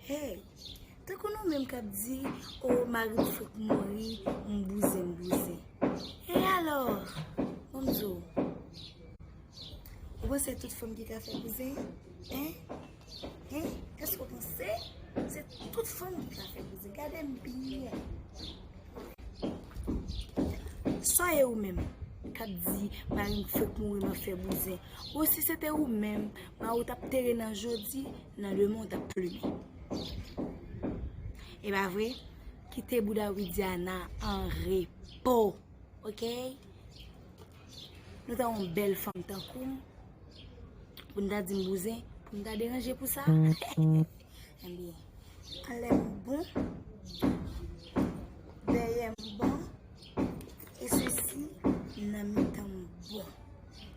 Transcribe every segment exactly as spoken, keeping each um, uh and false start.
Hey, tankou nou menm k ap di, o, mari m fèk mouri, m bouzen, m bouzen. E alò, ban m di w, ou panse tout fanm ki ka fè bouzen? Hein? Hein? Èske w panse se tout fanm ki ka fè bouzen? Gade m byen. Swa e ou menm k ap di, mari m fèk mouri, m ap fè bouzen. Ou si se te ou menm, mari w t ap tere nan jodi, nan demen w t ap plimen. E pa vre? Kite bouda Widiana an repo, oke? Nou ta yon bèl fanm tankou m, pou n ta di m bouzen, pou n ta deranje pou sa? Ebyen, anlè m bon, dèyè m bon, e sesi nan mitan m bon.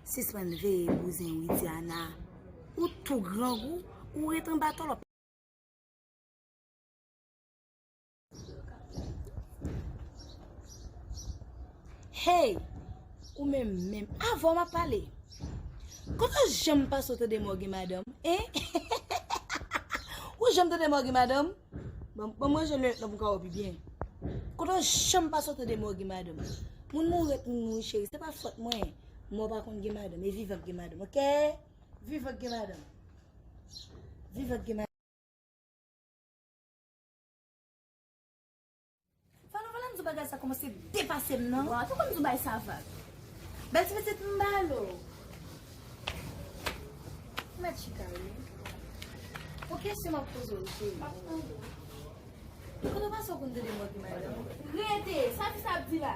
Sispann veye bouzen Widiana. Ou tou grangou, ou ret anba tòlòp. Hey! Ou menm menm, avè w m ap pale. Kote w janm pase w tande mwen gen madanm, hein? Ou janm tande mwen gen madanm? Bon, bon, mwen jwenn lè nan pou ka wè pi byen. Kote w janm pase w tande mwen gen madanm? Moun mouri ret moun mouri, cheri, se pa fòt mwen. Mwen pa konn gen madanm, e vivan k gen madanm, oke? Vivan k gen madanm. Vivan k gen madanm. Falo, falo, m di w bagay sa kòmanse depase m, non? Waw, te konn di w bay sa vag. Bèl ti pitit m balo. Mèt chita, wi. Yon kesyon m ap poze w, cheri. M ap tande w. Kote w pase w konn tande mwen ki madanm? Rete, sa fi sa ap di la?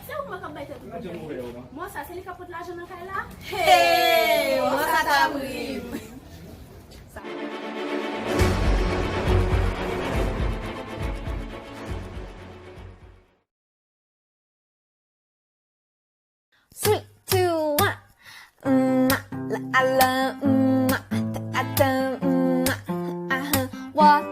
Se ou mwen k ap bay tèt ou pwoblèm wi. Mwen sa, se li k ap pot lajan nan kay la? Hey, mwen sa ta ri m. Three, two, one. Mm, la, la, mm, ta, ta, mm, ah, ah, wa.